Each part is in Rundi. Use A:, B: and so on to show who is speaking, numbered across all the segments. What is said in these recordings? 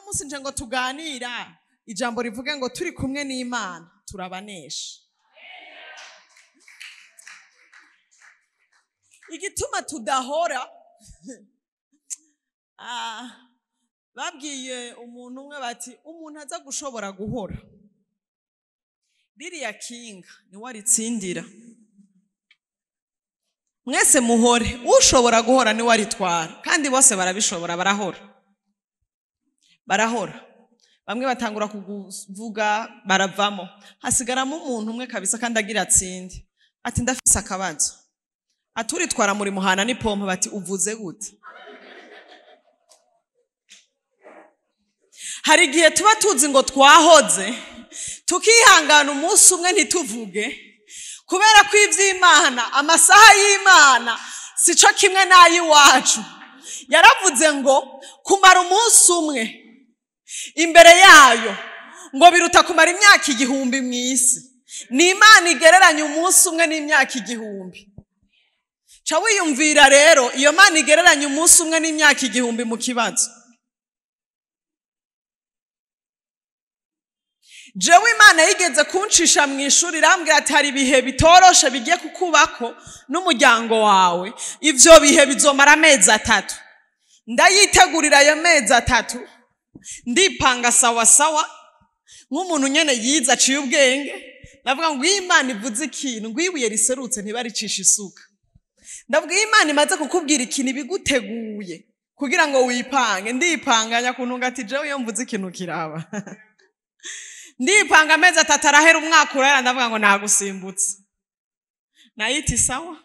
A: Uno munsi nje ngo tuganira ijambo rivuge ngo turi kumwe n'Imana turabanesha. Igituma tudahora, babwiye umuntu umwe bati umuntu aza gushobora guhora ririya kinga niwe aritsindira. Mwese muhore, ushobora guhora niwe aritwara, kandi bose barabishobora, barahora barahora. Bamwe batangura kuvuga baravamo, hasigaramo umuntu umwe kabisa kandi agira atsinde, ati ndafise akabazo, aturitwara muri muhana n'ipompo. Bati uvuze gute? Hari igihe tuba tuzi ngo twahoze, tukihangana umunsi umwe ntituvuge, kubera ko ivy'Imana, amasaha y'Imana sico kimwe n'ay'iwacu. Yaravuze ngo kumara umunsi umwe imbere yayo ngo biruta kumara imyaka 1000 mw'isi. Ni Imana igereranya umunsi umwe n'imyaka 1000. Ca wiyumvira rero iyo Mana igereranya umunsi umwe n'imyaka 1000 mu kibazo. Jewe Imana yigeze kuncisha mu ishuri irambwira ati hari ibihe bitoroshe bigiye kukubako n'umuryango wawe, ivyo bihe bizomara amezi 3. Ndayitegurira ayo mezi 3, ndipanga sawa sawa nk'umuntu nyene yize aciye ubwenge. Ndavuga ngo Imana ivuze ikintu, ngo ibuye riserutse ntibaricisha isuka. Ndavuga Imana imaze kukubwira ikintu ibiguteguye kugira ngo wipange. Ndipanganya kuntu ngati jewe iyo mvuze ikintu kiraba. Ndipanga amezi 3 arahera, umwaka urahera, ndavuga ngo nagusimbutse. Nayiti sawa.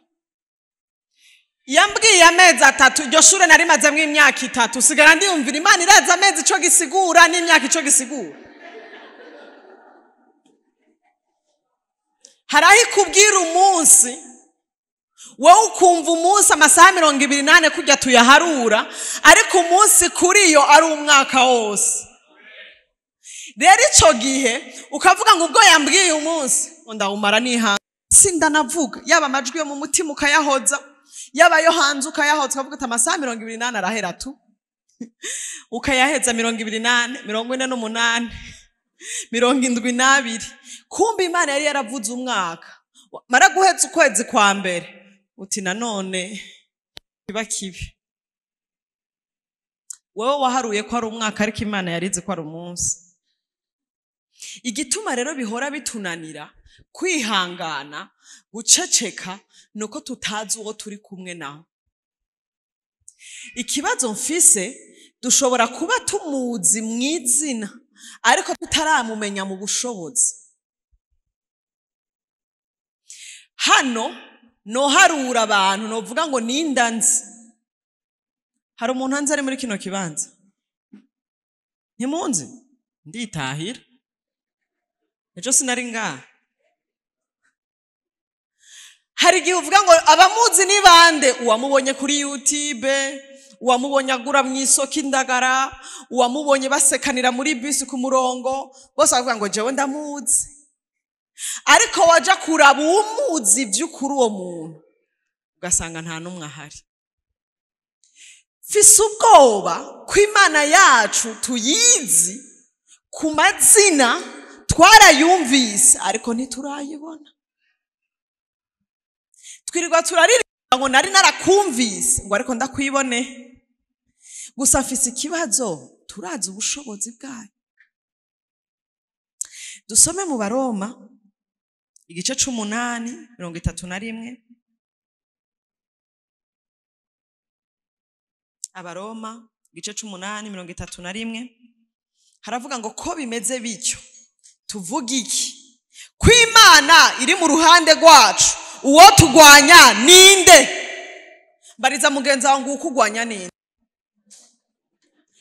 A: Yambwiye amezi 3, iryo shure narimazemwo imyaka 3, sigara ndiyumvira Imana iraza amezi ico gisigura n'imyaka ico gisigura. Hari aho ikubwira umunsi, wowe ukumva umunsi amasaha 24 kurya tuyaharura, ariko umunsi kuri yo ari umwaka wose. Rero ico gihe ukavuga ngo ubwo yambwiye umunsi ngo ndawumara nihanga, sindanavuga, yaba amajwi yo mu mutima ukayahoza, yaba ayo hanze ukayahoza, ukavuga ati amasaha 24 arahera tu, ukayaheza 24, 48, 72. Kumbe Imana yari yaravuze umwaka. Mara guheza ukwezi kwa mbere uti nanone kiba kibi. Wewe waharuye ko ari umwaka, ariko Imana yarize ko ari umunsi. Igituma rero bihora bitunanira kwihangana, guceceka, nuko tutazi uwo turi kumwe nawe. Ikibazo mfise, dushobora kuba tumuzi mw'izina ariko tutaramumenya mu bushobozi. Hano noharura abantu novuga ngo ninda nzi. Hari umuntu anzi ari muri kino kibanza? Ntimunzi? Nditahira. Ejo sinari ngaha. Hari igihe uvuga ngo abamuzi ni bande? Uwamubonye kuri YouTube, uwamubonye agura mu isoko indagara, uwamubonye basekanira muri bisi ku murongo, bose bakavuga ngo jewe ndamuzi. Ariko waja kuraba uwumuzi vy'ukuri uwo muntu, ugasanga nta n'umwe ahari. Mfise ubwoba ko Imana yacu tuyizi ku mazina, twarayumvise ariko ntiturayibona. Twirirwa turaririmba ngo nari narakumvise, ngo ariko ndakwibone. Gusa mfise ikibazo, turazi ubushobozi bwayo. Dusome mu Baroma igice c'umunani, 31. Abaroma igice c'umunani, 31, haravuga ngo ko bimeze bityo tuvuga iki? Ko Imana iri mu ruhande rwacu, uwo tugwanya ninde? Mbariza mugenzi wawe ngo ukugwanya ninde?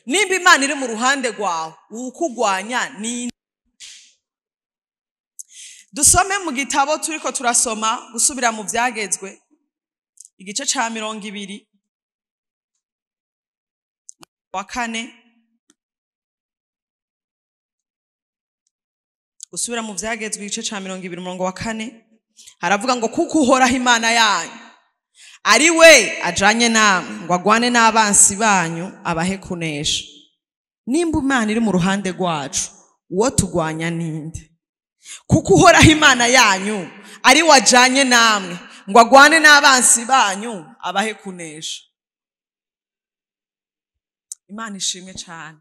A: Nimba Imana iri mu ruhande rwawe, ukugwanya ninde? Dusome mu gitabo turiko turasoma, gusubira mu Vyagezwe igice ca 20 wa 4. Gusubira mu Vyagezwe igice ca 20 umurongo wa 4, haravuga ngo kuko Uhoraho Imana yanyu ari we ajanye namwe ngo agwane n'abansi banyu abahe kunesha. Nimba Imana iri mu ruhande rwacu, uwo tugwanya ninde? Kuko Uhoraho Imana yanyu ari wajanye namwe ngo agwane n'abansi banyu, abahe kunesha. Imana ishimwe cyane.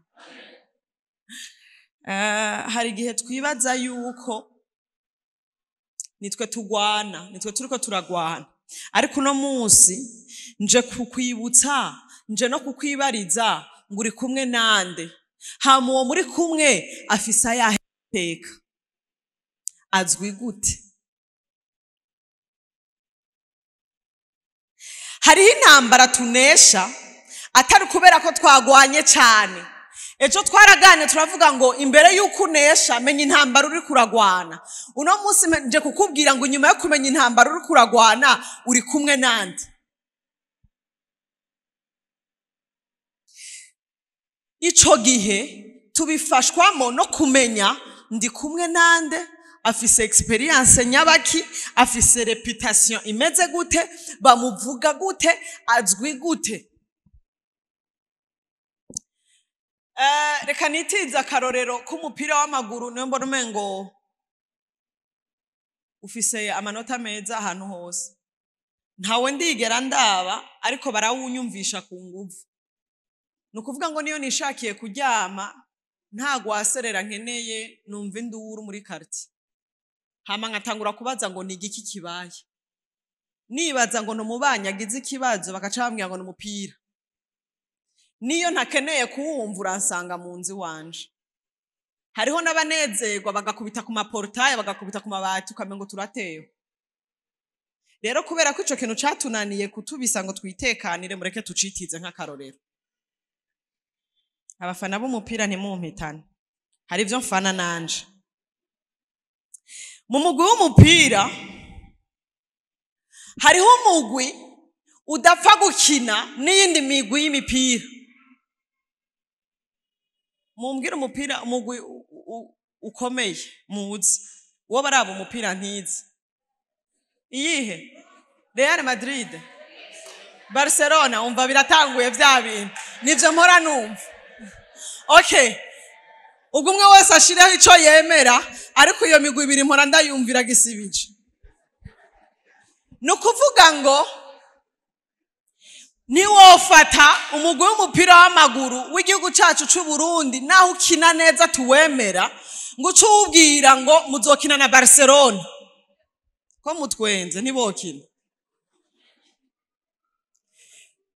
A: Hari igihe twibaza yuko nitwe tugwana, nitwe turiko turagwana, ariko uno munsi nje kukwibutsa, nje no kukwibariza ngo uri kumwe nande? Hama uwo muri kumwe afise ayahe teka? Azwi gute? Hariho intambara tunesha atari kubera ko twagwanye cyane. Ejo twaraganye turavuga ngo imbere y'uko unesha, menya intambara uri kuragwana. Uno munsi nje kukubwira ngo inyuma yo kumenya intambara uri kuragwana, uri kumwe nande? Ico gihe tubifashwamo no kumenya ndi kumwe nande, afise experience nyabaki, afise reputation imeze gute, bamuvuga gute, azwi gute. Reka nitize akarorero k'umupira w'amaguru, niyo mbona umengo ufise amanota meza ahantu hose. Ntawe ndigera ndaba, ariko barawunyumvisha ku nguvu. Ni ukuvuga ngo niyo nishakiye kuryama nta gwaserera nkeneye, numva induru muri quartier. Hama nkatangura kubaza ngo ni igiki kibaye. Nibaza ngo numubanyi agize ikibazo, bagaca bambwira ngo ni umupira. Niyo ntakeneye kuwumva uransanga mu nzu iwanje. Hariho n'abanezerwa bagakubita ku maportaye, bagakubita ku mabati, ukamengo turatewe. Rero kubera ko ico kintu catunaniye kutubisa ngo twitekanire, mureke tucitize nk'akarorero. Abafana b'umupira ntimumpitane, hari ivyo mfana nanje. Mu mugwi w'umupira hariho umugwi udapfa gukina n'iyindi migwi y'imipira. Mumbwire umupira, umugwi ukomeye muzi, uwo baraba umupira ntizi. Iyihe? Real Madrid, Barcelona. Umva biratanguye vya bintu nivyo mpora numva. Okay, ubwo umwe wese ashireho ico yemera, ariko iyo migwi ibiri mpora ndayumvira gisibije. Ni ukuvuga ngo niwofata umugwi w'umupira w'amaguru w'igihugu cacu c'u Burundi, naho ukina neza tuwemera, ngo uce uwubwira ngo muzokina na Barcelona, ko mutwenze ntibokina.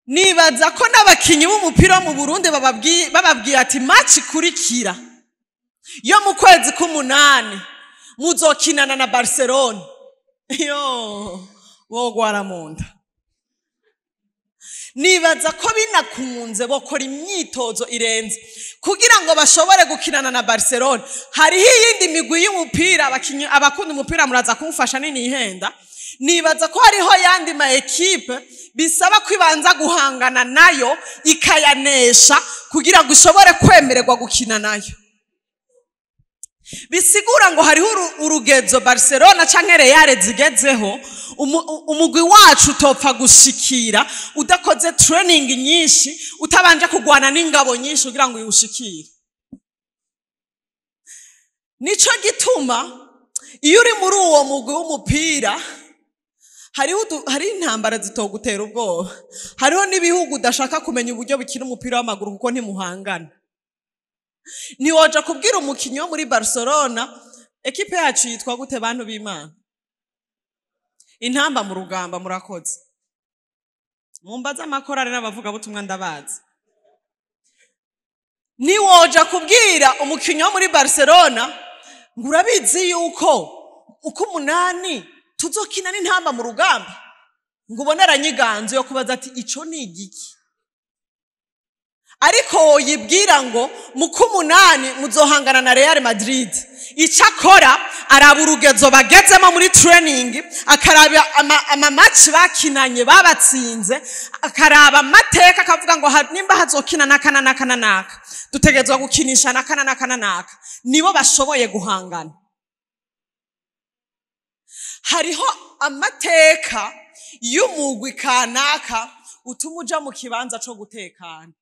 A: Nibaza ko n'abakinyi b'umupira wo mu Burundi bababwiye ati match ikurikira yo mu kwezi k'umunani muzokinana na Barcelona, yo wogwara mu nda. Nibaza ko binakunze bokora imyitozo irenze kugira ngo bashobore gukinana na Barcelona. Hariho iyindi migwi y'umupira, abakinyi abakunda umupira muraza kumfasha nini ihenda. Nibaza ko hariho yandi ma ekipe bisaba kwibanza guhangana nayo ikayanesha kugira ngo ishobore kwemererwa gukina nayo. Bisigura ngo hariho urugezo Barcelona canke Real zigezeho, umugwi wacu utopfa gushikira udakoze training nyinshi, utabanje kugwana n'ingabo nyinshi kugira ngo uwushikire. Nico gituma iyo uri muri uwo mugwi w'umupira hariho intambara zitogutera ubwoba. Hariho n'ibihugu udashaka kumenya uburyo bikina umupira w'amaguru kuko ntimuhangana. Ntiwoja kubwira umukinyi wo muri Barcelona, ekipe yacu yitwa gute bantu b'Imana? Intamba mu rugamba. Murakoze. Mumbaze amakorari n'abavugabutumwa ndabazi. Ntiwoja kubwira umukinyi wo muri Barcelona ngo urabizi yuko uko umunani tuzokina n'intamba mu rugamba, ngo ubone aranyiganzo yo kubaza ati ico ni igiki. Ariko woyibwira ngo mu k'umunani muzohangana na Real Madrid, ico akora araba urugezo bagezemo muri training, akaraba ama match bakinanye babatsinze, akaraba amateka, akavuga ngo nimba hazokina naka na naka na naka, dutegerezwa gukinisha naka na naka na naka, nibo bashoboye guhangana. Hariho amateka y'umugwi kanaka utuma uja mu kibanza co gutekana.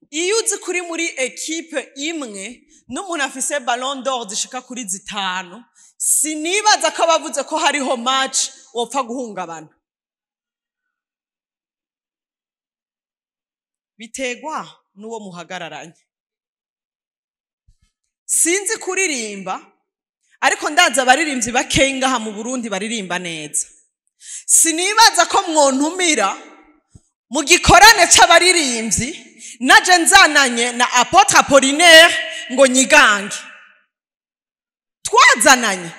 A: Iyo uzi kuri muri ekipe imwe n'umuntu afise Ballon d'Or zishika kuri 5, sinibaza ko bavuze ko hariho match wopfa guhungabana. Bitegwa n'uwo muhagararanye. Sinzi kuririmba, ariko ndaza abaririmbyi bakeyi ngaha mu Burundi baririmba neza. Sinibaza ko mwontumira mu gikorane c'abaririmbyi naje nzananye na Apotre Apollinaire ngo nyigange. Twazananye.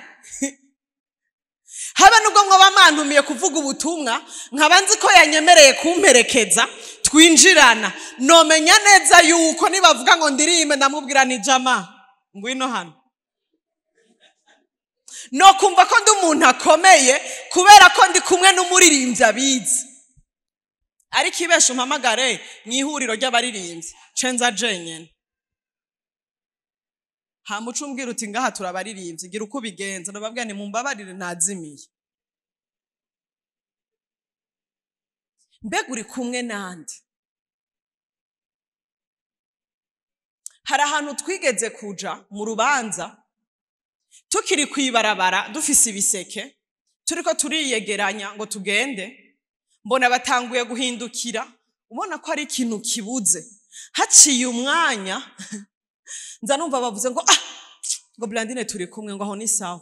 A: Habe nubwo mwoba mwantumiye kuvuga ubutumwa, nkaba nzi ko yanyemereye kumperekeza, twinjirana. Nomenya neza yuko nibavuga ngo ndirimbe ndamubwira ni jama ngwino hano. No kumva ko ndi umuntu akomeye kubera ko ndi kumwe n'umuririmbyi abizi. Ariko ibesha umpamagare mu ihuriro ry'abaririmbyi, cenza jenyene. Hamuca umbwira uti ngaha turabaririmbyi, gira uko ubigenza, ndababwira nti mumbabarire ntazimiye. Mbega uri kumwe nande? Hari ahantu twigeze kuja mu rubanza, tukiri kwibarabara dufise ibiseke, turiko turiyegeranya ngo tugende, mbona batanguye guhindukira, ubona ko ari ikintu kibuze. Haciye umwanya nza numva bavuze ngo ah, ngo Blandine turi kumwe, ngo aho ni sawa.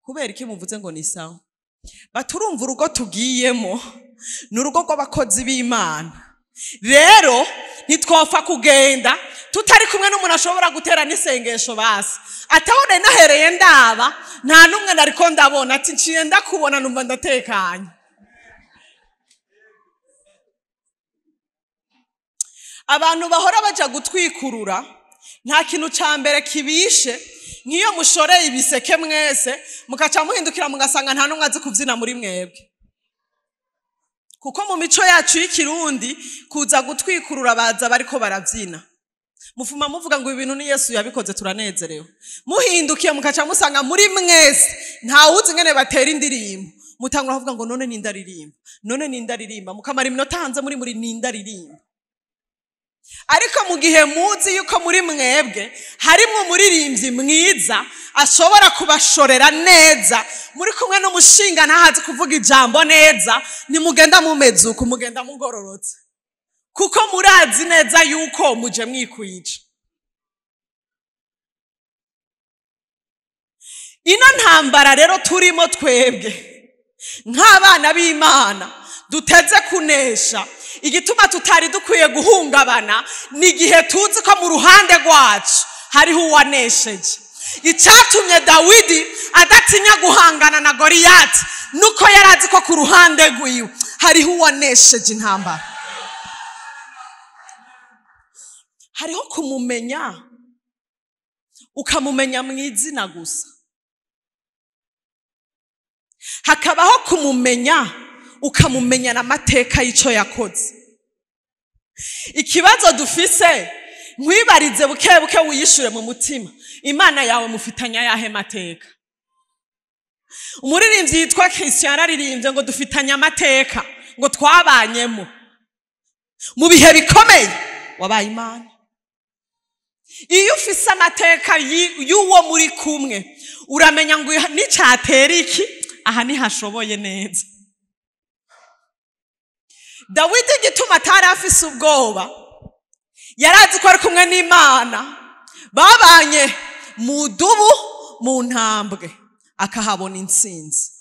A: Kubera iki muvuze ngo ni sawa? Baturumva urugo tugiyemo ni urugo rw'abakozi b'Imana. Rero ntitwopfa kugenda tutari kumwe n'umuntu ashobora gutera n'isengesho basi. Atahone nahereye ndaba, nta n'umwe nariko ndabona, ati nciye ndakubona numva ndatekanye. Abantu bahora baja gutwikurura, nta kintu ca mbere kibishe nk'iyo mushoreye ibiseke mwese mukaca muhindukira mugasanga nta n'umwe azi kuvyina muri mwebwe. Kuko mu mico yacu y'ikirundi kuza gutwikurura baza bariko baravyina. Mufuma muvuga ngo ibintu ni Yesu yabikoze turanezerewe. Muhindukiye mukaca musanga muri mwese nta wuzi ngene batera indirimbo. Mutangura kuvuga ngo none nindaririmba, none nindaririmba, mukamara iminota hanze muri nindaririmba. Ariko mu gihe muzi yuko muri mwebwe harimwo umuririmbyi mwiza ashobora kubashorera neza, muri kumwe n'umushinga ntahazi kuvuga ijambo neza, nimugenda mumeze uko, mugenda mugororotse, kuko murazi neza yuko muje mwikwije. Ino ntambara rero turimo twebwe nk'abana b'Imana duteze kunesha. Igituma tutari dukwiye guhungabana ni igihe tuzi ko mu ruhande rwacu hariho uwanesheje. Icyatumye Dawidi adatinya guhangana na Goliyati nuko yarazi ko ku ruhande rwiwe hariho uwanesheje intambara. Hariho kumumenya, ukamumenya mu izina gusa. Hakabaho kumumenya, ukamumenya n'amateka y'ico yakoze. Ikibazo dufise, nkwibarize buke buke wiyishure mu mutima, Imana yawe mufitanya yahe mateka? Umuririmbyi yitwa Christian araririmbye ngo dufitanye amateka, ngo twabanyemo mu bihe bikomeye, wabaye Imana. Iyo ufise amateka y'uwo muri kumwe, uramenya ngo nicatera iki, aha ntihashoboye neza. Dawidi igituma atari afise ubwoba, yarazi ko ari kumwe n'Imana, babanye mu dubu mu ntambwe, akahabona intsinzi.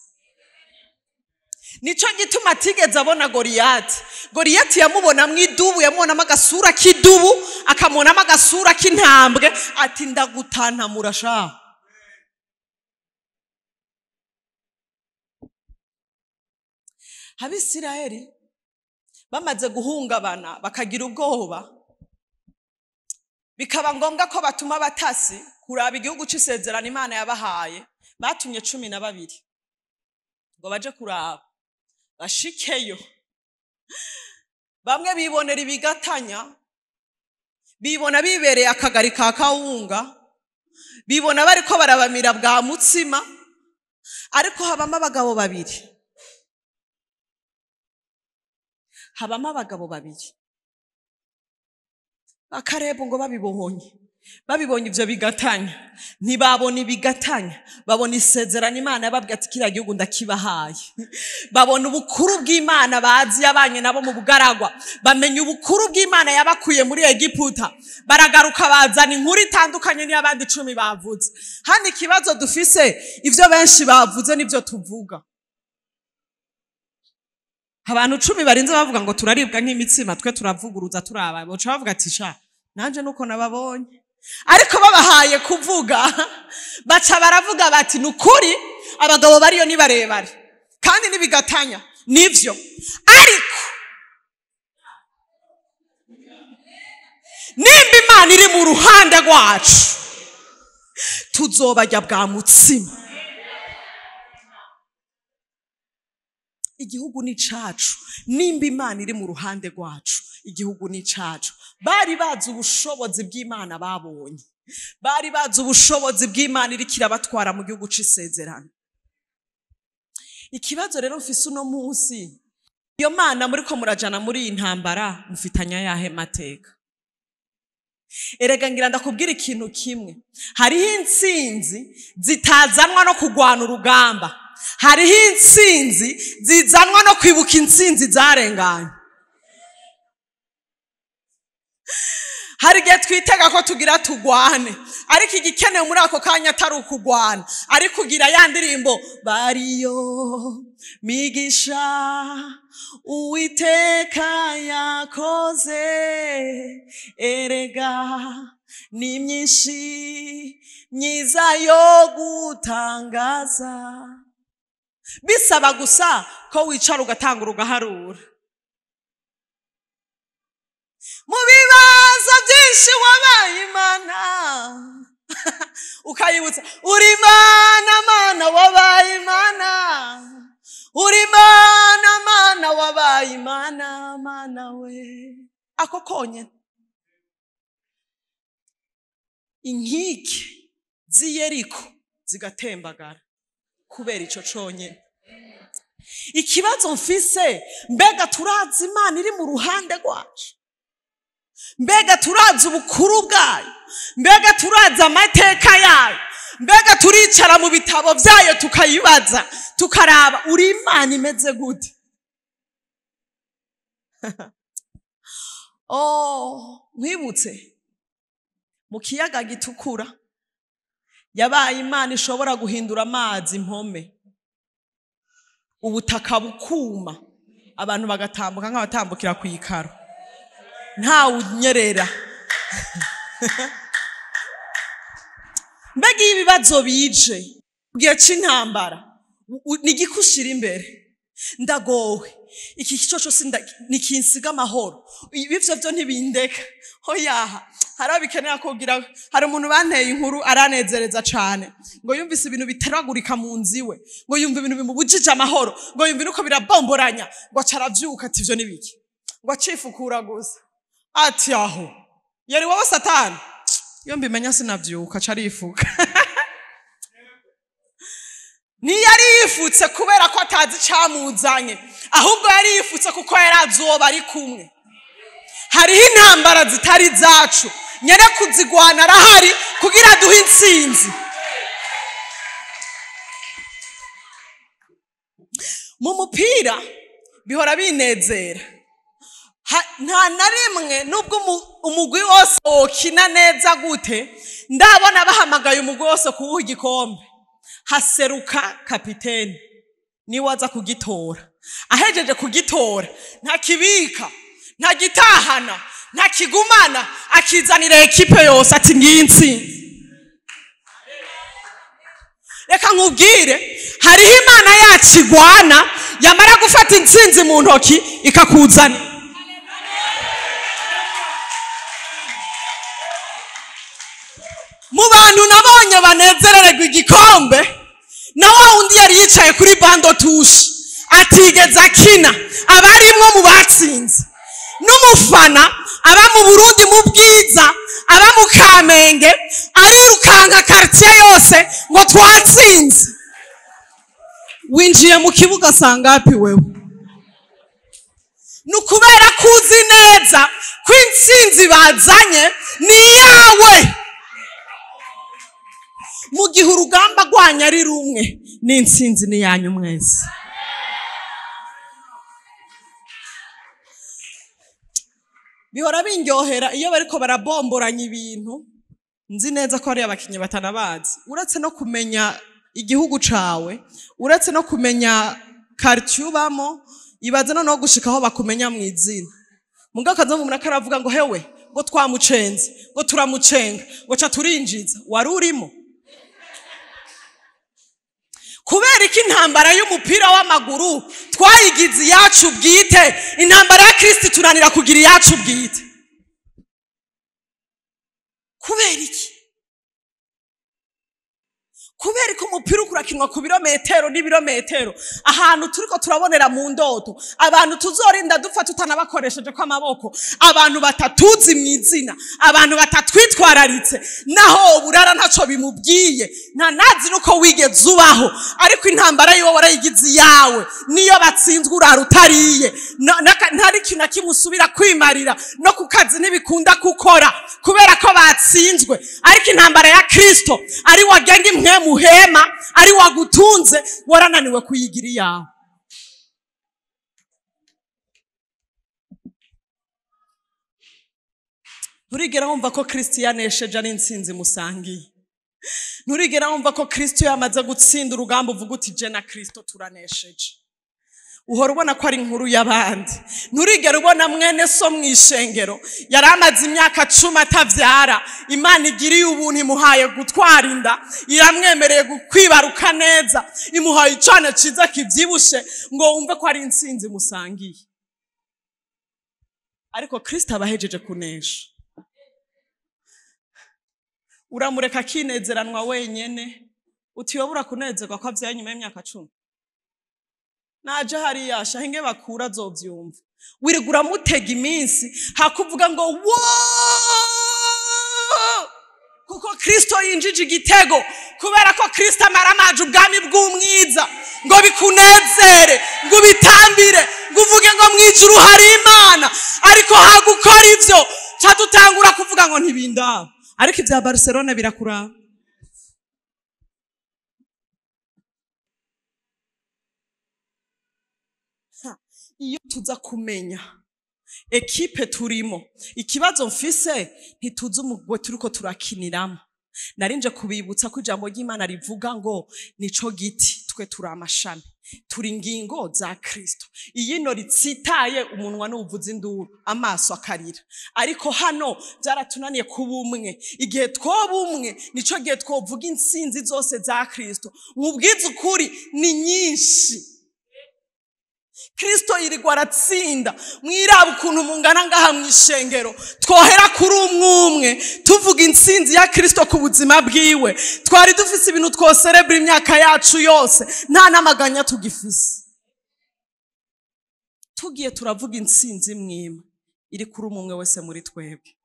A: Nico gituma atigeze abona Goliyati. Goliyati yamubonamwo idubu, yamubonamo agasura k'idubu, akamubonamo agasura k'intambwe, ati ndagutantamura sha. Abisirayeli bamaze guhungabana bakagira ubwoba, bikaba ngombwa ko batuma abatasi kuraba igihugu c'isezerano Imana yabahaye. Batumye 12 ngo baje kuraba, bashikeyo. Bamwe bibonera ibigatanya, bibona bibereye akagari ka kawunga, bibona bariko barabamira bwa mutsima, ariko habamo abagabo babiri. Habamo abagabo babiri bakareba ngo babibonye ibyo bigatanya, ntibabona ibigatanya, babona isezerano Imana yababwiye ati kiriya gihugu ndakibahaye. Babona ubukuru bw'Imana bazi yabanye nabo mu bugaragwa, bamenya ubukuru bw'Imana yabakuye muri Egiputa, baragaruka bazana inkuru itandukanye n'iy'abandi 10 bavuze. Hano ikibazo dufise, ivyo benshi bavuze nivyo tuvuga. Abantu 10 barinze bavuga ngo turaribwa nk'imitsima, twe turavuguruza turaba, boca bavuga ati sha nanje nuko nababonye. Ariko babahaye kuvuga, baca baravuga bati nukuri abagabo bariyo ni barebare kandi nibigatanya nivyo, ariko nimba Imana iri mu ruhande rwacu tuzobajya bwa mutsima. Igihugu ni cacu, nimba Imana iri mu ruhande rwacu igihugu ni cacu. Bari bazi ubushobozi bw'Imana babonye, bari bazi ubushobozi bw'Imana iriko irabatwara mu gihugu c'isezerano. Ikibazo rero mfise uno munsi, iyo Mana muriko murajana muri iyi ntambara mufitanya yahe mateka? Erega ngira ndakubwira ikintu kimwe, hariho intsinzi zitazanwa no kugwana urugamba, hariho intsinzi zizanwa no kwibuka intsinzi zarenganye. Hari igihe twitega ko tugira tugwane, ariko igikenewe muri ako kanya atari ukugwana, ari kugira ya ndirimbo bariyo migisha Uwiteka yakoze, erega ni myinshi myiza yo gutangaza. Bisaba gusa ko wicara ugatangura ugaharura. Mu bibazo byinshi wabaye Imana, ukayibutsa uri Imana, Mana wabaye Imana, uri Imana, Mana wabaye Imana, Mana we. Ako konyene inkike z'i Yeriko zigatembagara kubera ico conyene. Ikibazo mfise, mbega turazi Imana iri mu ruhande rwacu? Mbega turazi ubukuru bwayo? Mbega turazi amateka yayo? Mbega turicara mu bitabo byayo tukayibaza, tukaraba uri Imana imeze gute? Oh, nkwibutse mu kiyaga gitukura yabaye Imana ishobora guhindura amazi impome, ubutaka bukuma, abantu bagatambuka nk'abatambukira ku ikaro, ntawe unyerera. Mbega iyo ibibazo bije gihe c'intambara nigikushira imbere, ndagowe iki kicoco nikinsiga amahoro, ibivyo vyo ntibindeka. Oyaha, hari abikenera kugira. Hari umuntu banteye inkuru aranezereza cane, ngo yumvise ibintu biteragurika mu nzu iwe, ngo yumva ibintu bimubujije amahoro, ngo yumva nuko birabomboranya, ngo aca aravyuka ati ivyo nibiki, ngo acifukura gusa ati aho yari wowe Satani, iyo mbimenya sinavyuka. Aca arifuka. Ntiyari yifutse kubera ko atazi icamuzanye, ahubwo yari yifutse kuko yarazi uwo bari kumwe. Hariho intambara zitari zacu, nyere kuzigwana arahari kugira duhe intsinzi. Mu mupira bihora binezera, nta na rimwe nubwo umugwi wose wokina neza gute, ndabona bahamagaye umugwi wose kuwuha igikombe, haseruka kapiteni niwe aza kugitora. Ahejeje kugitora ntakibika, ntagitahana, ntakigumana, akizanira ekipe yose ati ngiyi intsinzi. Reka nkubwire, hariho Imana yacu igwana, yamara gufata intsinzi mu ntoki ikakuzanira. Mu bantu nabonye banezerererwa igikombe, na wa wundi yari yicaye kuri bando tushi atigeze akina, abarimwo mu batsinze, n'umufana aba mu Burundi mu Bwiza, aba mu Kamenge, arirukanka quartier yose ngo twatsinze. Winjiye mu kibuga sangapi wewe? Ni ukubera ko uzi neza ko intsinzi bazanye ni iyawe. Mu gihe urugamba rwanyu ari rumwe, n'intsinzi ni iyanyu mwese. Bihora bindyohera iyo bariko barabomboranya ibintu, nzi neza ko hari abakinyi batanabazi. Uretse no kumenya igihugu cawe, uretse no kumenya quartier ubamo, ibaze noneho gushika aho bakumenya mw'izina. Mugabo akaza umuntu akaravuga ngo hewe, ngo twamucenze, ngo turamucenga, ngo ca turinjiza, wari urimo. Kubera iki intambara y'umupira w'amaguru twayigize iyacu bwite, intambara ya Kristo tunanira kugira iyacu bwite? Kubera iki? Kubera ko umupira ukurakinwa ku birometero n'ibirometero, ahantu turiko turabonera mu ndoto, abantu tuzorinda dupfa tutanabakoresheje kw'amaboko, abantu batatuzi mw'izina, abantu batatwitwararitse, naho burara ntaco bimubwiye, nta nazi nuko wigeze ubaho, ariko intambara yiwe warayigize iyawe, niyo batsinzwe urara utariye, ntari ikintu na kimwe usubira kwimarira, no ku kazi ntibikunda gukora kubera ko batsinzwe. Ariko intambara ya Kristo ari wagenga imwe muhema, ari wagutunze, warananiwe kuyigira iyawe. Nturigera wumva ko Kristo yanesheje ari intsinzi musangiye. Nturigera wumva ko Kristo yamaze gutsinda urugamba uvuga uti je na Kristo turanesheje. Uhora ubona ko ari inkuru y'abandi. Nturigera ubona mwene so mw'ishengero yari amaze imyaka 10 atavyara, Imana igiriye ubuntu imuhaye gutwara inda, iramwemereye kwibaruka neza, imuhaye icana ciza kivyibushe, ngo wumve ko ari intsinzi musangiye. Ariko Kristo abahejeje kunesha. Uramureka akinezeranwa wenyene, utiyobora kunezerwa ko avyaye nyuma y'imyaka 10. Naje hariya shahinge bakura azovyumva. Wirigura mutega iminsi hakuvuga ngo wo, kuko Kristo yinjije igitego, kubera ko Kristo amaramaje ubwami bw'umwiza, ngo bikunezere, ngo ubitambire, ngo uvuge ngo mwijuru hari Imana. Ariko hagukora ivyo cadutangura kuvuga ngo ntibindaba. Ariko ivya Barcelona birakuraba. Iyo tuza kumenya ekipe turimo, ikibazo mfise ntituzi umugwi turiko turakiniramo. Narinje kubibutsa ko ijambo ry'Imana rivuga ngo nico giti twe turi amashami, turi ingingo za Kristo. Iyino ritsitaye umunwa n'uvuza induru, amaso akarira. Ariko hano byaratunaniye kuba umwe. Igihe twoba umwe nico gihe twovuga intsinzi zose za Kristo. Mubwize ukuri ni nyinshi. Kristo yirirwa aratsinda. Mwiraba ukuntu mungana ngaha mw'ishengero, twohera kuri umwe tuvuga intsinzi ya Kristo ku buzima bwiwe. Twari dufise ibintu twoserebra imyaka yacu yose, nta n'amaganya tugifise. Tugiye turavuga intsinzi mwimwe iri kuri umwe wese muri twebwe.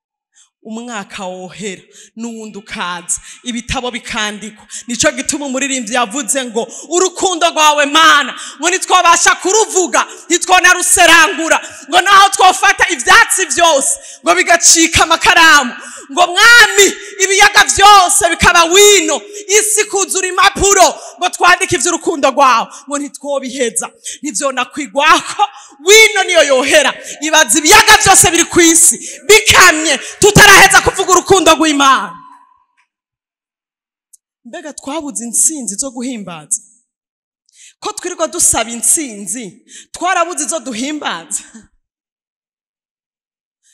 A: Umwaka wohera n'uwundi ukaza, ibitabo bikandikwa. Nico gituma umuririmbyi yavuze ngo urukundo rwawe Mana, ngo ntitwabasha kuruvuga, ntitwonaruserangura, ngo naho twofata ivyatsi vyose ngo bigacika amakaramu, ngo mwami ibiyaga vyose bikaba wino, isi kuzura impapuro, ngo twandike ivy'urukundo rwawe, ngo ntitwobiheza, ntivyonakwigwako. Wino niyo yohera. Ibaza ibiyaga vyose biri kw'isi bikamye, tutaraheza kuvuga urukundo rw'Imana. Mbega twabuze intsinzi zo guhimbaza. Ko twirirwa dusaba intsinzi, twarabuze izo duhimbaza.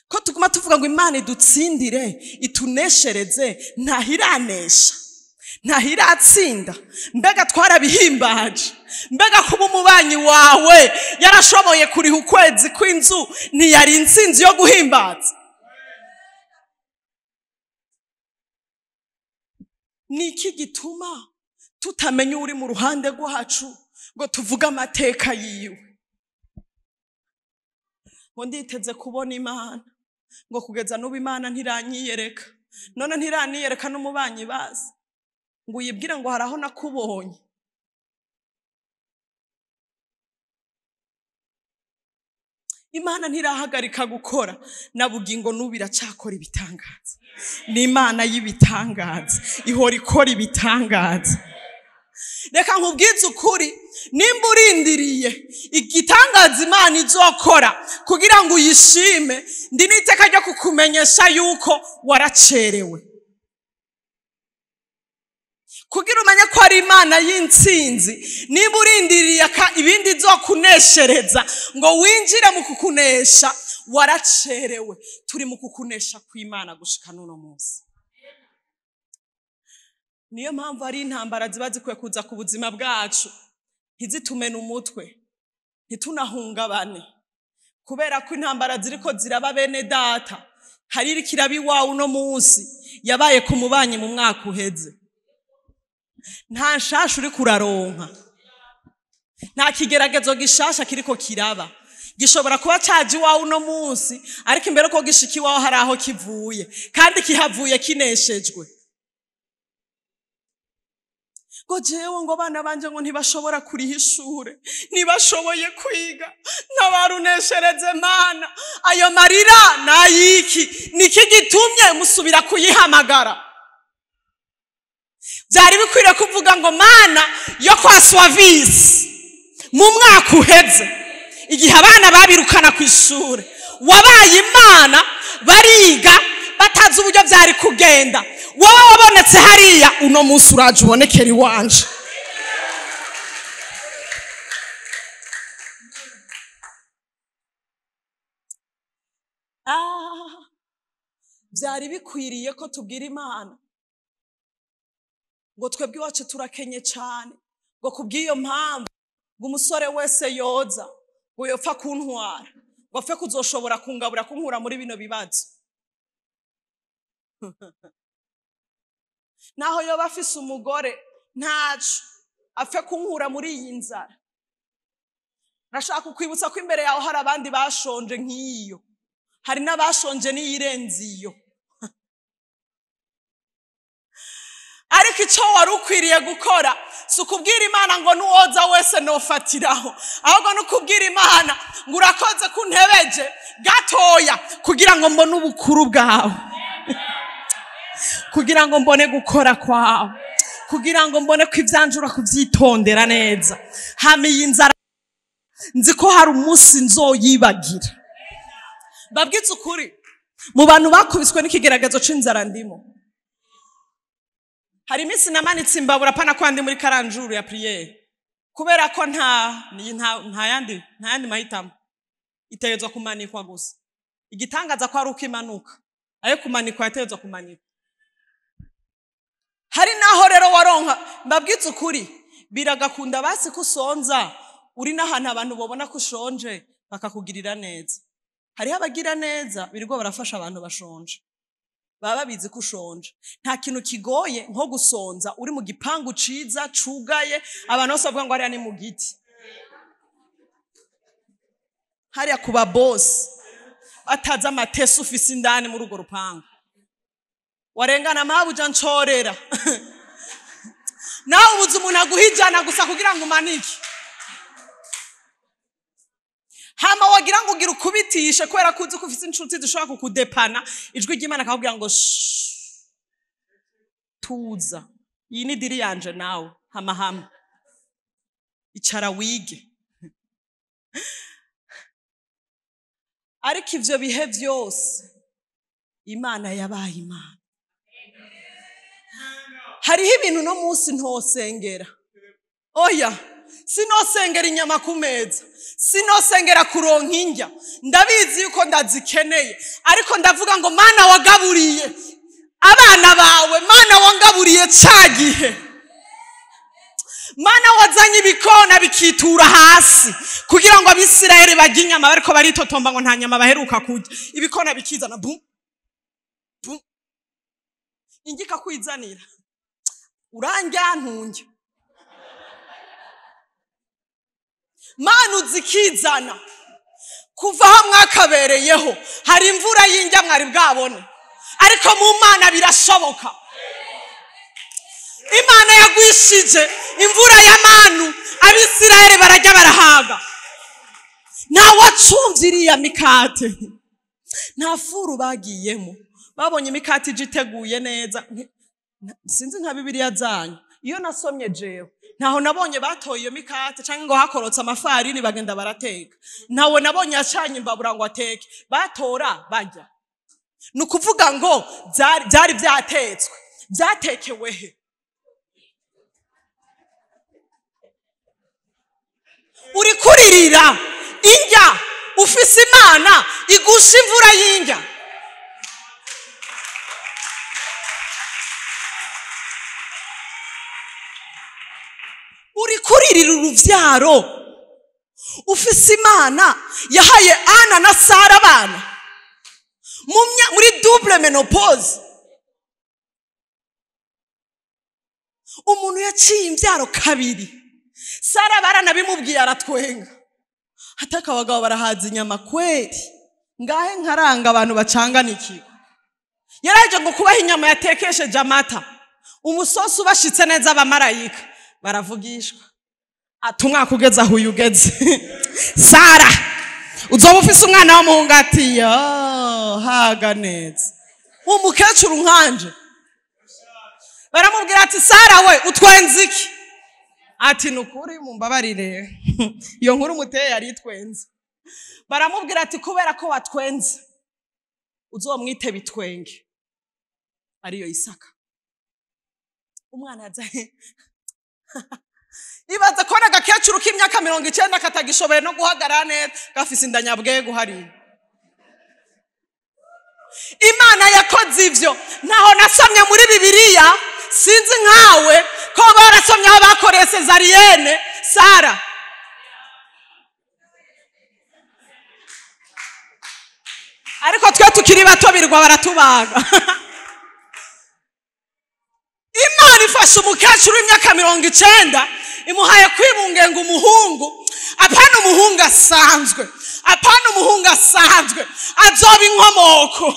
A: Ko tuguma tuvuga ngo Imana idutsindire, ituneshereze, ntahiranesha, ntahiratsinda. Mbega twarabihimbaje. Mbega kuba umubanyi wawe yarashoboye kuriha ukwezi kw'inzu ntiyari intsinzi yo guhimbaza? Niki gituma tutamenya uri mu ruhande rwacu ngo tuvuge amateka yiwe? Ngo nditeze kubona Imana, ngo kugeza n'ubu Imana ntiranyiyereka. None ntiraniyereka n'umubanyi bazi, ngo uyibwire ngo haraho nakubonye. Imana ntirahagarika gukora, na bugingo n'ubu iracakora ibitangaza. Ni Imana y'ibitangaza, ihora ikora ibitangaza. Reka nkubwize ukuri, nimba urindiriye igitangaza Imana izokora kugira ngo uyishime, ndi n'iteka ryo kukumenyesha yuko waracerewe. Kugira umenye ko ari Imana y'intsinzi, niba urindiriye ibindi izokuneshereza ngo winjire mu kukunesha, waracerewe. Turi mu kukunesha kw'Imana gushika n'uno munsi. Niyo mpamvu ari intambara ziba zikwiye kuza ku buzima bwacu, ntizitumene umutwe, ntitunahungabane, kubera ko intambara ziriko ziraba bene data. Hari iriko iraba iwawe uno munsi, yabaye ku mubanyi mu mwaka uheze. Nta nshasha uriko uraronka, nta kigeragezo gishasha kiriko kiraba. Gishobora kuba caje iwawe uno munsi, ariko imbere ko gishika iwawe hari aho kivuye, kandi kihavuye kineshejwe. Ngo jewe ngo abana banje ngo ntibashobora kuriha ishure, ntibashoboye kwiga, ntabaruneshereze Mana. Ayo marira nayiki? Niki gitumye musubira kuyihamagara? Byari bikwiriye kuvuga ngo Mana yo kwa Swavisi, mu mwaka uheze igihe abana babirukana ku ishure, wabaye Imana, bariga batazi uburyo byari kugenda. Wowe wabonetse hariya, uno munsi uraje ubonekera iwanje. Byari bikwiriye ko tubwira Imana ngo twebwe iwacu turakenye cyane, ngo kubw'iyo mpamvu ngo umusore wese yoza ngo yopfa kuntwara, ngo apfe kuzoshobora kungabura kunkura muri bino bibazo. Naho yoba afise umugore ntaco apfe kunkura muri iyi nzara. Nashaka kukwibutsa ko imbere yawe hari abandi bashonje nk'iyo, hari n'abashonje n'iyirenze iyo. Ariko ico wari ukwiriye gukora si ukubwira Imana ngo nuwoza wese nofatiraho, ahubwo ni ukubwira Imana ngo urakoze kuntebeje gatoya kugira ngo mbone ubukuru bwawe, kugira ngo mbone gukora kwawe, kugira ngo mbone ko ivyanje urakuvyitondera neza. Hama iyi nzara nzi ko hari umunsi nzoyibagira. Mbabwize ukuri, mu bantu bakubiswe n'ikigeragezo c'inzara ndimo. Hari iminsi namanitse imbabura pana ko ndi muri karanjuru ya priere, kubera ko nta yandi mahitamo, itegerezwa kumanikwa gusa. Igitangaza ko ari uko imanuka, ayo kumanikwa yategerezwa kumanikwa. Hari naho rero waronka, mbabwize ukuri, biragakunda basi ko usonza uri n'ahantu abantu babona ko ushonje bakakugirira neza. Hariho abagira neza birirwa barafasha abantu bashonje, baba babizi ko ushonje. Nta kintu kigoye nko gusonza uri mu gipangu ciza cugaye, abantu bose bavuga ngo hariya ni mu giti, hariya kuba boss batazi amatesi ufise indani muri urwo rupangu. Warengana mabuja ncorera nawe ubuze umuntu aguha ijana gusa kugira ngo umanike. Hama wagira ngo ugira ukubitishe kubera ko uzi ko ufise inshuti zishobora kukudepana, ijwi ry'Imana akakubwira ngo tuza, iyi ni diri yanje nawe, hama hama icara wige. Ariko ivyo bihe vyose Imana yabaye Imana. Hariho ibintu no munsi ntosengera. Oya, sinosengera inyama ku meza, sinosengera kuronka indya, ndabizi yuko ndazikeneye, ariko ndavuga ngo Mana wagaburiye abana bawe, Mana wangaburiye ca gihe, Mana wazanye ibikona bikitura hasi kugira ngo Abisirayeli barye inyama, bariko baritotomba ngo nta nyama baheruka kurya, ibikona bikizana bum bum, ingika kwizanira urandya ntunge. Mana uzikizana kuva aho mwakabereyeho, hari imvura y'indya mwari bwabone, ariko mu Mana birashoboka. Imana yagwishije imvura ya manu, Abisirayeli barajya barahaga. Ntawacumvye iriya mikate, nta furu bagiyemo. Babonye imikate ije iteguye neza. Sinzi nka Bibiliya zanyu, iyo nasomye jewe ntaho nabonye batoye iyo mikate canke ngo hakorotse amafarini bagenda barateka. Ntawe nabonye yacanye imbabura ngo ateke, batora barya. Ni ukuvuga ngo byari byatetswe, byatekewe he? Uri kuririra indya, ufise Imana igusha imvura y'indya. Uri kuririra uruvyaro, ufise Imana yahaye Ana na Sara abana muri double menopause. Umuntu yaciye imbyaro kabiri, Sara baranabimubwiye aratwenga. Hataka abagabo barahaza inyama kweri, ngahe nkaranga abantu bacanganikiwe. Yaraje ngo kubaha inyama yatekesheje amata, umusosi ubashitse neza, abamarayika baravugishwa ati umwaka ugeze aho uyu ugeze, Sara uzoba ufise umwana w'umuhungu. Ati yo haga neza, umukecuru nkanje. Baramubwira ati Sara we utwenze iki? Ati nukuri mumbabarire, iyo nkuru muteye yari itwenze. Baramubwira ati kubera ko watwenze uzomwite bitwenge, ariyo Isaka. Umwana yazaye ibaza ko agakecuru k'imyaka 90 katagishoboye no guhagarara neza, gafise inda nyabwego hariya. Imana yakoze ivyo. Ntaho nasomye muri Bibiliya, sinzi nkawe ko barasomye aho bakoreye césarienne Sara. Ariko twe tukiri bato birwa baratubaga. Imana ifashe umukecuru w'imyaka 90 imuhaye kwibungenga umuhungu. Apana umuhungu asanzwe, apana umuhungu asanzwe, azoba inkomoko.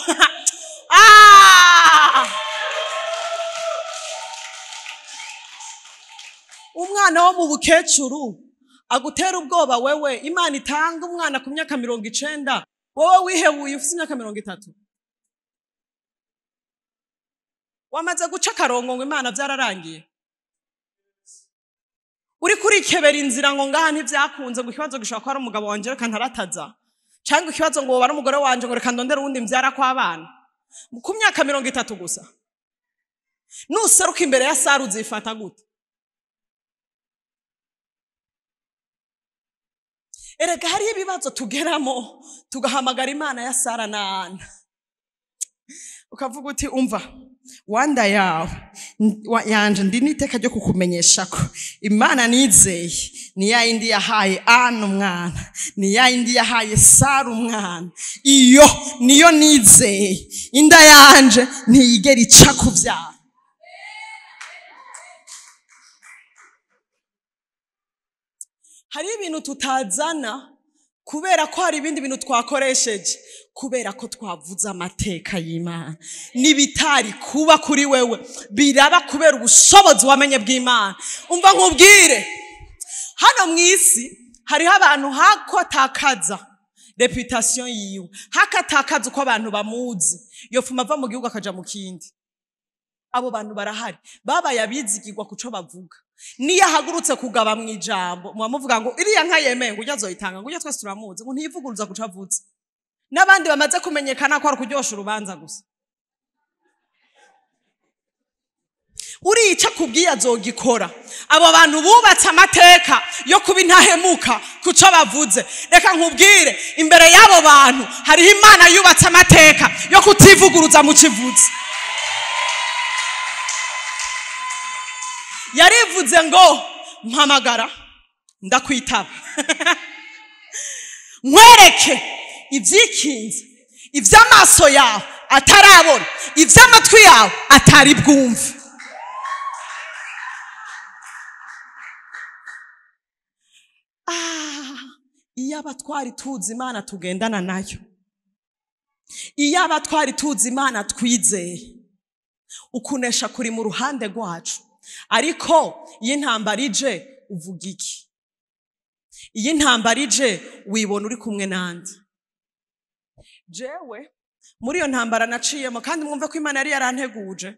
A: Umwana wo mu bukecuru agutera ubwoba wewe. Imana itanga umwana ku myaka 90, wowe wihebuye ufite imyaka 30. Wamaze guca akarongo ngo Imana byararangiye. Uri kurikebera inzira ngo ngaha ntibyakunze, ngo ikibazo gishobora kuba ari umugabo wanje reka ntarataza, cyangwa ikibazo ngo woba ari umugore wanje ngo reka ndondere uwundi mbyara kw'abana. Ku myaka 30 gusa, nuseruka imbere ya Sara uzifata gute? Erega hariyo ibibazo tugeramo tugahamagara Imana ya Sara na Ana. Ukavuga uti umva wanda yawe yanje ndi niteka ryo kukumenyesha ko Imana nizeye ni ya yindi yahaye Ana umwana, ni ya yindi yahaye Sara umwana. Iyo niyo nizeye, inda yanje ntiyigera ica kuvyara. Hari ibintu tutazana kubera ko hari ibindi bintu twakoresheje, kubera ko twavuze amateka y'Imana. Nibitari kuba kuri wewe biraba kubera ubushobozi wamenye bw'Imana. Umva nkubwire, hano mw'isi hariho abantu hakotakaza reputation yiwe, hakatakaza uko abantu bamuzi, yofuma ava mu gihugu akaja mu kindi. Abo bantu barahari, babaye abizigirwa kuco bavuga. Niyo ahagurutse kugaba mu ijambo, muba muvuga ngo iriya nka yemeye ngo ujya azoyitanga, ngo ujya twese turamuzi, ngo ntiyivuguruza kuco avuze. N'abandi bamaze kumenyekana ko ari kuryosha urubanza gusa. Urica kubwiye azogikora. Abo bantu bubatse amateka yo kuba intahemuka kuco bavuze. Reka nkubwire, imbere y'abo bantu hariho Imana yubatse amateka yo kutivuguruza mu kivuze. Yarivuze ngo mpamagara ndakwitaba, nkwereke ibyikinze, iby'amaso yawe atarabona, iby'amatwi yawe atari bwumve. Iyaba twari tuzi Imana tugendana nayo, iyaba twari tuzi Imana twizeye, ukunesha kuri mu ruhande rwacu. Ariko iyo intambara ije uvuga iki? Iyi ntambara ije wibona uri kumwe nande? Jewe muri iyo ntambara naciyemo, kandi mwumve ko Imana yari yaranteguje,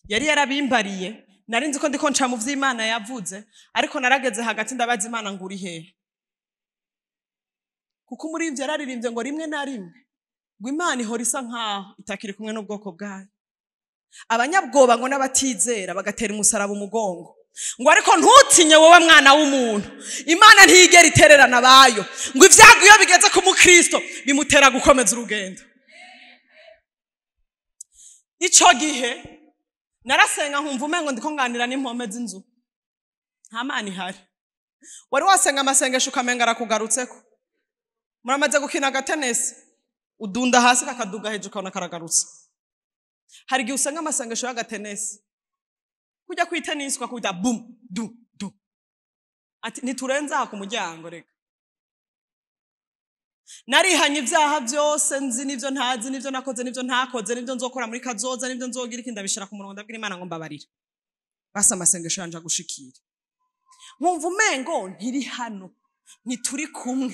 A: yari yarabimbariye, nari nzi ko ndiko nca mu vy'Imana yavuze, ariko narageze hagati ndabaza Imana ngo uri hehe? Kuko muri ivyo yararirimbye ngo rimwe na rimwe ngo Imana ihora isa nkaho itakiri kumwe n'ubwoko bwayo. Abanyabwoba ngo n'abatizera bagatera umusaraba umugongo, ngo ariko ntutinye wowe mwana w'umuntu, Imana ntiyigera itererana abayo. Ngo ivyago iyo bigeze ku mukristo bimutera gukomeza urugendo. Ico gihe narasenga nkumva umengo ndiko nganira n'impome z'inzu, nta Mana ihari. Wari wasenga amasengesho ukamenga arakugarutseko. Muramaze gukina agatenesi, udunda hasi kakaduga hejuru ukabona karagarutse. Hari igihe usenga amasengesho y'agatenesi, kujya kwitenisi ukakubita bum du du, ati ntiturenze aha ku muryango. Reka narihanye ibyaha byose nzi n'ibyo ntazi, n'ibyo nakoze n'ibyo ntakoze, n'ibyo nzokora muri kazoza, n'ibyo nzogira iki, ndabishira ku murongo, ndabwira Imana ngo mbabarira. Basi amasengesho yanje agushikira. Nkumva umengo ntiri hano, ntituri kumwe.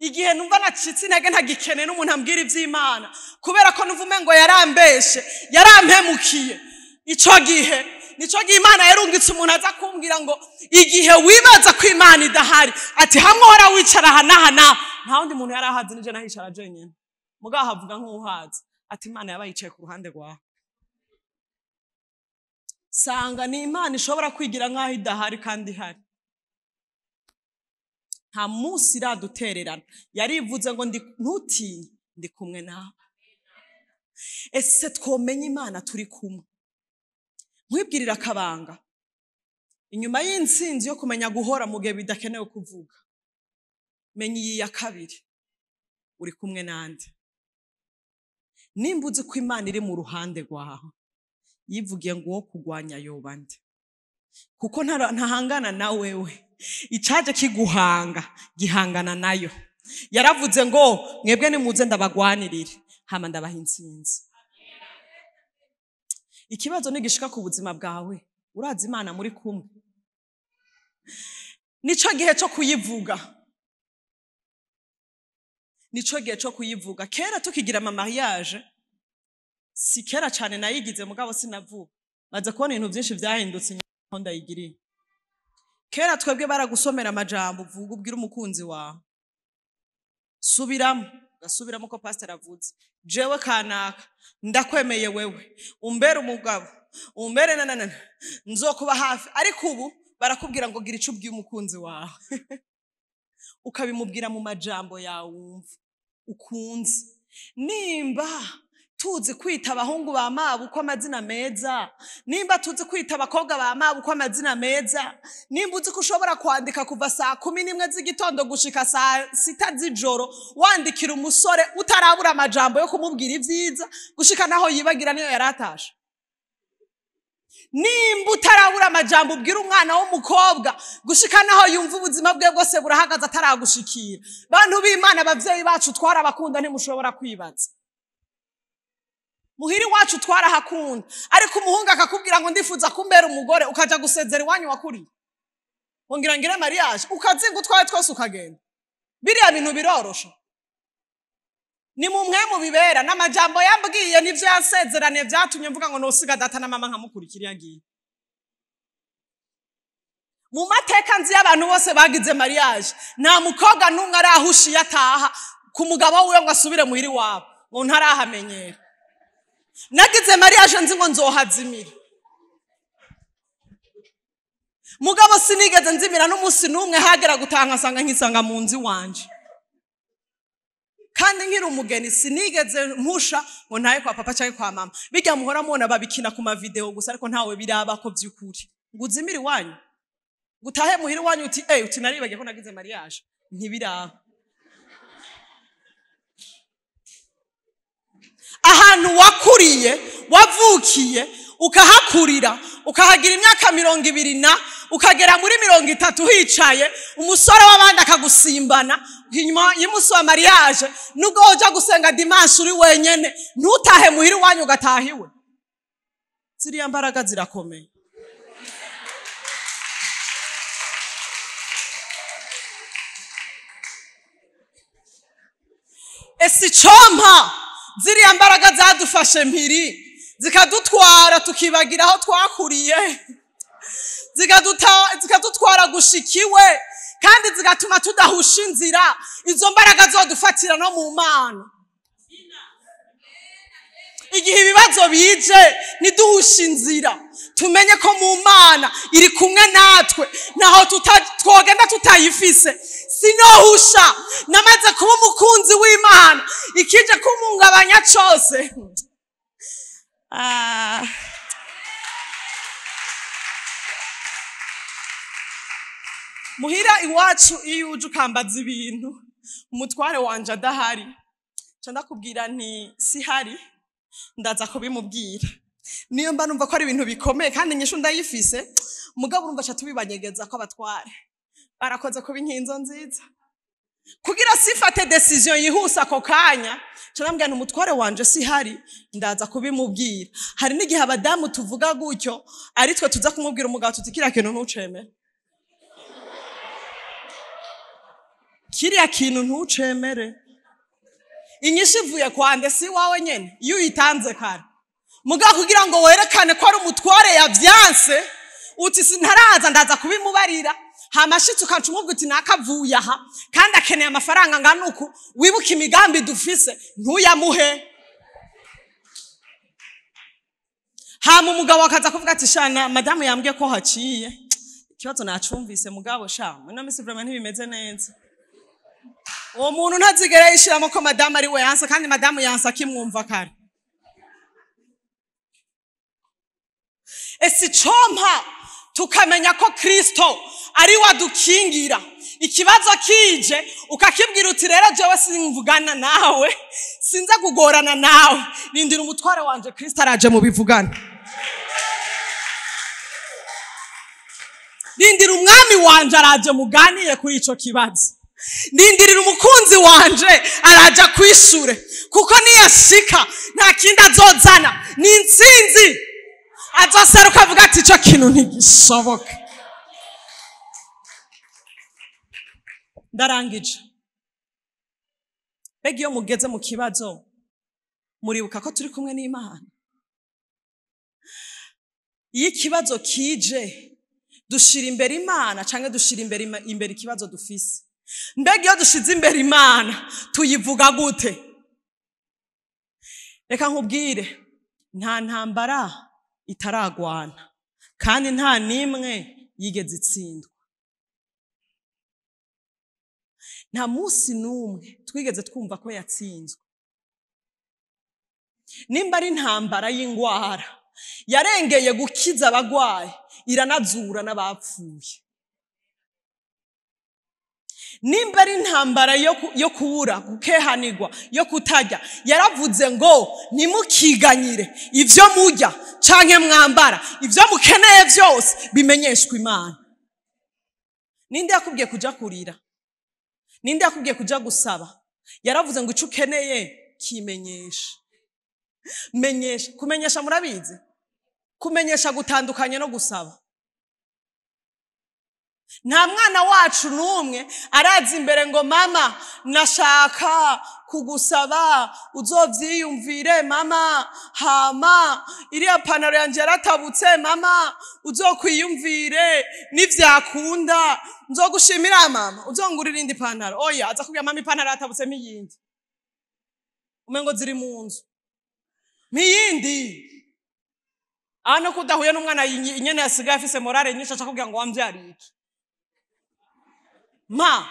A: Igihe numva nacitse intege ntagikeneye n'umuntu ambwira ivy'Imana, kubera ko numva umengo yarambeshe, yarampemukiye. Ico gihe nico gihe Imana yarungitse umuntu aza kumbwira ngo igihe wibaza ko Imana idahari, ati hamwe uhora wicara aha n'aha n'aha, nta wundi muntu yari ahazi, nije nahicara jenyine. Mugabo ahavuga nk'uhazi, ati Imana yaba yicaye ku ruhande rwawe. Sanga ni Imana ishobora kwigira nk'aho idahari kandi ihari. Nta munsi iradutererana. Yarivuze ngo ntutinye, ndi kumwe nawe. Ese twomenya Imana turi kumwe? Nkwibwirira akabanga. Inyuma y'intsinzi yo kumenya guhora mu gihe bidakenewe kuvuga, menya iyi ya kabiri, uri kumwe nande? Nimba uzi ko Imana iri mu ruhande rwawe, yivugiye ngo uwo kugwanya yoba nde? Kuko ntahangana na wewe. Icaje kiguhanga gihangana nayo. Yaravuze ngo mwebwe nimuze ndabagwanirire, hama ndabaha intsinzi. Ikibazo nigishika ku buzima bwawe, urazi Imana muri kumwe? Nico gihe cyo kuyivuga. Nico gihe cyo kuyivuga. Kera tukigira ama mariage, si kera cyane nayigize mugabo sinavuga. Maze kubona ibintu byinshi byahindutse nyuma ndayigiriye. Kera twebwe baragusomera amajambo uvuga ubwira umukunzi wawe. Subiramo, gasubiramo ko pastor avuze. Jewe kanaka ndakwemeye wewe, umbere umugabo, umbere nanana, nzokuba hafi. Ariko ubu barakubwira ngo gira ico ubwiye umukunzi wawe. Ukabimubwira mu majambo yawe wumva ukunze. Nimba tuzi kwita abahungu ba mabo uko amazina meza, nimba tuzi kwita abakobwa ba mabo uko amazina meza, nimba uzi ko ushobora kwandika kuva saa 11 z'igitondo gushika saa 6 z'ijoro wandikira umusore utarabura amajambo yo kumubwira ivyiza gushika naho yibagira niyo yaratashe. Nimba utarabura amajambo ubwira umwana w'umukobwa gushika naho yumva ubuzima bwe bwose burahagaze ataragushikira. Bantu b'Imana, abavyeyi bacu twarabakunda ntimushobora kwibaza. Muhiri wacu twarahakunda, ariko umuhungu akakubwira ngo ndifuza kumbera umugore, ukaja gusezera iwanyu wakuriye, wongira ngire mariage, ukazinga utwaye twose ukagenda. Biriya bintu birorosha. Ni mumwe mu bibera n'amajambo yambwiye n'ivyo yasezeraniye vyatumye mvuga ngo nosiga data na mama nkamukurikira yagiye. Mu mateka nzi y'abantu bose bagize mariage, nta mukobwa n'umwe arahushiye ataha ku mugabo wiwe ngo asubire muhiri wabo, ngo ntarahamenyera. Nagize mariage nzi ngo nzohazimira. Mugabo sinigeze nzimira n'umunsi n'umwe, hagera gutanga nsanga nkisanga mu nzu wanje. Kandi nkiri umugeni sinigeze mpusha ngo ntaye kwa papa cyangwa kwa mama. Bijya muhora mubona babikina ku ma video gusa, ariko ntawe biraba ko by'ukuri. Ngo uzimire iwanyu, gutahe muhira iwanyu uti uti naribagiye ko nagize mariage, ntibiraba. Ahantu wakuriye, wavukiye, ukahakurira, ukahagira imyaka 20 na ukagera muri 30 hicaye, umusore w'abandi akagusimbana inyuma y'umunsi wa mariage, nubwo uja gusenga dimanche uri wenyene, ntutahe muhira iwanyu ugataha iwe. Ziriya mbaraga zirakomeye. Ese icompa ziriya mbaraga zadufashe mpiri zikadutwara tukibagira aho twakuriye, zikadutwara gushikiwe, kandi zigatuma tudahusha inzira, izo mbaraga zodufatira no mu Mana. Igihe ibibazo bije ntiduhushe inzira, tumenye ko mu Mana iri kumwe natwe, naho twogenda tutayifise. Sinohusha, namaze kuba umukunzi w'Imana, ikije kumungabanya cose. Muhira iwacu iyo uje ukambaza ibintu umutware wanje adahari, nca ndakubwira nti sihari, ndaza kubimubwira. Niyo mba numva ko ari ibintu bikomeye kandi inyishu ndayifise, mugabo urumva aca tubibanyegeza ko abatware barakoze kuba inkinzo nziza kugira sifate decision yihuse ako kanya. Nca ndamubwira nti umutware wanje sihari, ndaza kubimubwira. Hari n'igihe abadamu tuvuga gutyo, ari twe tuza kumubwira umugabo tuti kiriya kintu ntucemere, kiriya kintu ntucemere. Inyishu ivuye kwande, si wawe nyene iyo uyitanze kare. Mugabo kugira ngo werekane ko ari umutware yavyanse, uti sintaraza ndaza kubimubarira. Hama ashitse ukaca umubwira uti nakavuye aha kandi akeneye amafaranga angana uku, wibuke imigambi dufise ntuyamuhe. Hama umugabo akaza kuvuga ati shana madamu yambwiye ko haciye ikibazo nacumvise, mugabo sha ino misi vraiment ntibimeze neza. Uwo muntu ntazigera yishiramo ko madamu ari we yansa, kandi madamu yansa akimwumva kare. Ese icompa tukamenya ko Kristo ari we adukingira. Ikibazo kije ukakibwira uti rero jewe simvugana nawe, sinza kugorana nawe, rindira umutware wanje Kristo araje mu bivugana. Rindira umwami wanje araje muganire kuri ico kibazo. Nindirira umukunzi wanje araja kwishure, kuko niyashika nta kindi azozana, ni intsinzi. Azoseruka avuga ati ico kintu ntigishoboka. Ndarangije. Mbega iyo mugeze mu kibazo muribuka ko turi kumwe n'Imana? Iyo ikibazo kije dushira imbere Imana canke dushira imbere ikibazo dufise? Mbega iyo dushize imbere Imana tuyivuga gute? Reka nkubwire, nta ntambara itaragwana, kandi nta nimwe yigeze itsindwa. Nta munsi n'umwe twigeze twumva ko yatsinzwe. Nimba ari intambara y'ingwara yarengeye gukiza abagwayi, iranazura n'abapfuye. Nimba ari intambara yo kubura, gukehanirwa, yo kutarya, yaravuze ngo ntimukiganyire ivyo murya canke mwambara, ivyo mukeneye vyose bimenyeshwe Imana. Ninde yakubwiye kuja kurira? Ninde yakubwiye kuja gusaba? Yaravuze ngo ico ukeneye kimenyeshe. Menyesha. Kumenyesha murabizi? Kumenyesha gutandukanye no gusaba. Nta mwana wacu n'umwe araza imbere ngo mama nashaka kugusaba uzovyiyumvire mama, hama iriya panaro yanje yaratabutse mama uzokwiyumvire nivyakunda nzogushimira mama uzongurira indi panaro. Oya, aza kubwira mama ipantaro yatabutse miyindi, umengo ziri mu nzu miyindi. Ano kudahuye n'umwana inyene yasigaye afise morale nyinshi aca kubwira ngo wamvyariye iki? Ma,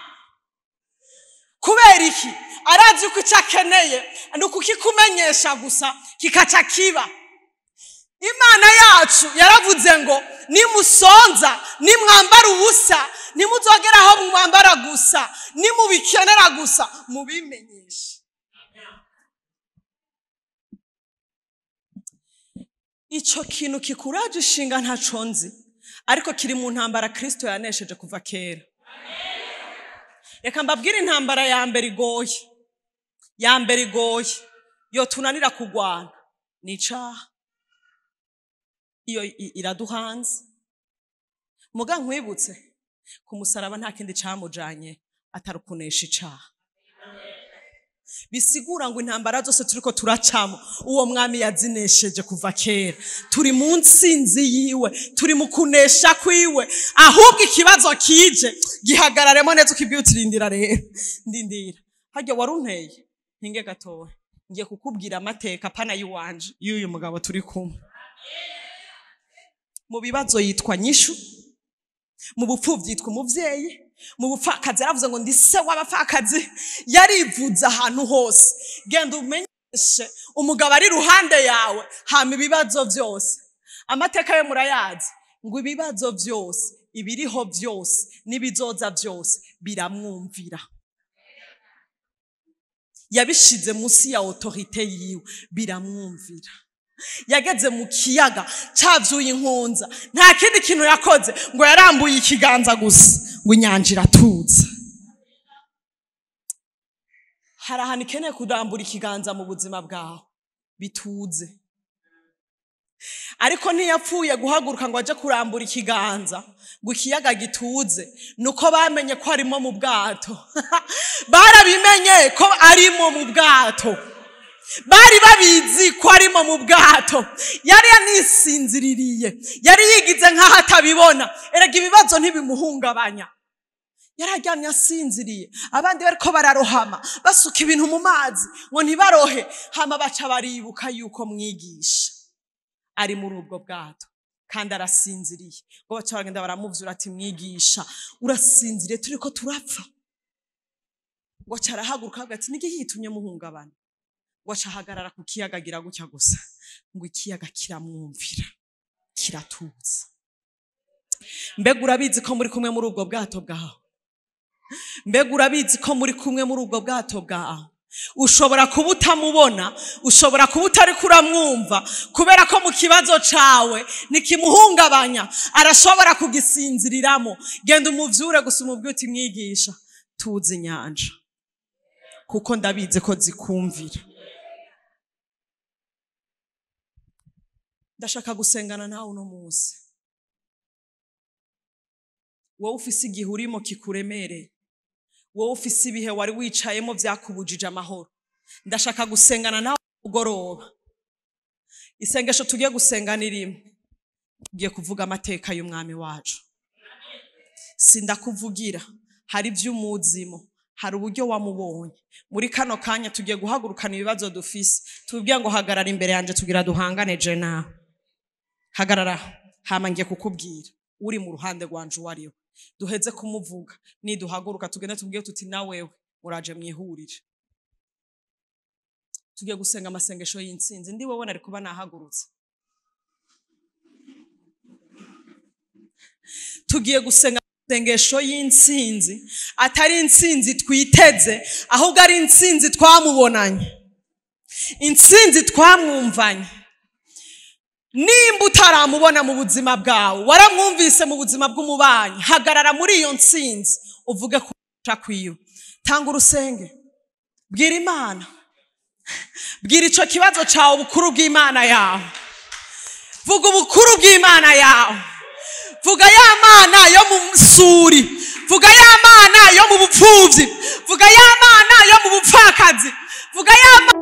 A: kubera iki? Arazi ko icyo akeneye ni ukukikumenyesha gusa kikaca kiba. Imana yacu yaravuze ngo nimusonza, nimwambara ubusa, nimuzogera aho mwambara gusa, nimubikenera gusa, mubimenyeshe. Ico kintu kikuraje ishinga ntaco nzi, ariko kiri mu ntambara Kristo yanesheje kuva kera. Reka mbabwire intambara ya mbere igoye, ya mbere igoye yo tunanira kugwana ni icaha. Iyo iraduhanze. Muga nkwibutse ku musaraba nta kindi camujanye atari ukunesha icaha. Bisigura ngo intambara zose turiko turacamo, uwo mwami yazinesheje kuva kera. Turi mu ntsinzi yiwe, turi mu kunesha kwiwe. Ahubwo ikibazo kije gihagararemo neza, ukibwira uti rindira rero, ndindira harya warunteye ntinge gatoya, ngiye kukubwira amateka pana y'uwanje y'uyu mugabo turi kumwe. Mu bibazo yitwa Nyishu, mu bupfuvyi yitwa umuvyeyi, mu bupfakazi yaravuze ngo ndi se w'abapfakazi, yarivuze ahantu hose. Genda umenyeshe umugabo ari ruhande yawe, hama ibibazo vyose, amateka yo murayazi, ngo ibibazo vyose, ibiriho vyose n'ibizoza vyose biramwumvira. Yabishize munsi ya autorité yiwe, biramwumvira. Yageze mu kiyaga cavyuye inkunza, nta kindi kintu yakoze ngo yarambuye ikiganza gusa ngo inyanja iratuza. Hari ahantu ikeneye kurambura ikiganza mu buzima bwawe bituze, ariko ntiyapfuye guhaguruka ngo aje kurambura ikiganza ngo ikiyaga gituze, nuko bamenye ko arimo mu bwato. Barabimenye ko arimo mu bwato, bari babizi ko arimo mu bwato. Yari yanisinziririye, yari yigize nk'aho atabibona. Erega ibibazo ntibimuhungabanya, yari aryamye asinziriye, abandi bariko bararohama basuka ibintu mu mazi ngo ntibarohe. Hama baca baribuka yuko mwigisha ari muri ubwo bwato kandi arasinziriye, ngo baca bagenda baramuvyura ati mwigisha urasinziriye, turiko turapfa. Ngo aca arahaguruka avuga ati niki gitumye muhungabana? Ngo aca ahagarara ku kiyaga agira gutya gusa, ngo ikiyaga kiramwumvira kiratuza. Mbega urabizi ko muri kumwe muri ubwo bwato bwawe? Mbega urabizi ko muri kumwe muri ubwo bwato bwawe? Ushobora kuba utamubona, ushobora kuba utariko uramwumva, kubera ko mu kibazo cawe ntikimuhungabanya, arashobora kugisinziriramo. Genda umuvyure gusa umubwire uti mwigisha tuzi inyanja, kuko ndabizi ko zikumvira. Ndashaka gusengana nawe uno munsi. Wowe ufise igihe urimo kikuremereye, wowe ufise ibihe wari wicayemo vyakubujije amahoro, ndashaka gusengana nawe ugoroba. Isengesho tugiye gusenga ni rimwe, tugiye kuvuga amateka y'umwami wacu. Sindakuvugira, hari ivy'umuzimo, hari uburyo wamubonye. Muri kano kanya tugiye guhagurukana ibibazo dufise, tubwiye ngo hagarara imbere yanje tugira duhangane je nawe. Hagarara, hama ngiye kukubwira uri mu ruhande rwanje uwo ariwe. Duheze kumuvuga, niduhaguruka tugende tubwiye tuti na wewe uraje mwihurire. Tugiye gusenga amasengesho y'intsinzi. Ndi wowe nari kuba nahagurutse. Tugiye gusenga amasengesho y'intsinzi, atari intsinzi twiteze, ahubwo ari intsinzi twamubonanye, intsinzi twamwumvanye. Nimba utaramubona mu buzima bwawe, waramwumvise mu buzima bw'umubanyi, hagarara muri iyo ntsinzi uvuge ko kwiwe. Tanga urusenge, bwira Imana, bwira ico kibazo cawe ubukuru bw'Imana yawe. Vuga ubukuru bw'Imana yawe, vuga ya Mana yo mu suri, vuga ya Mana yo mu bupfuvyi, vuga ya Mana yo mu bupfakazi, vuga ya Mana.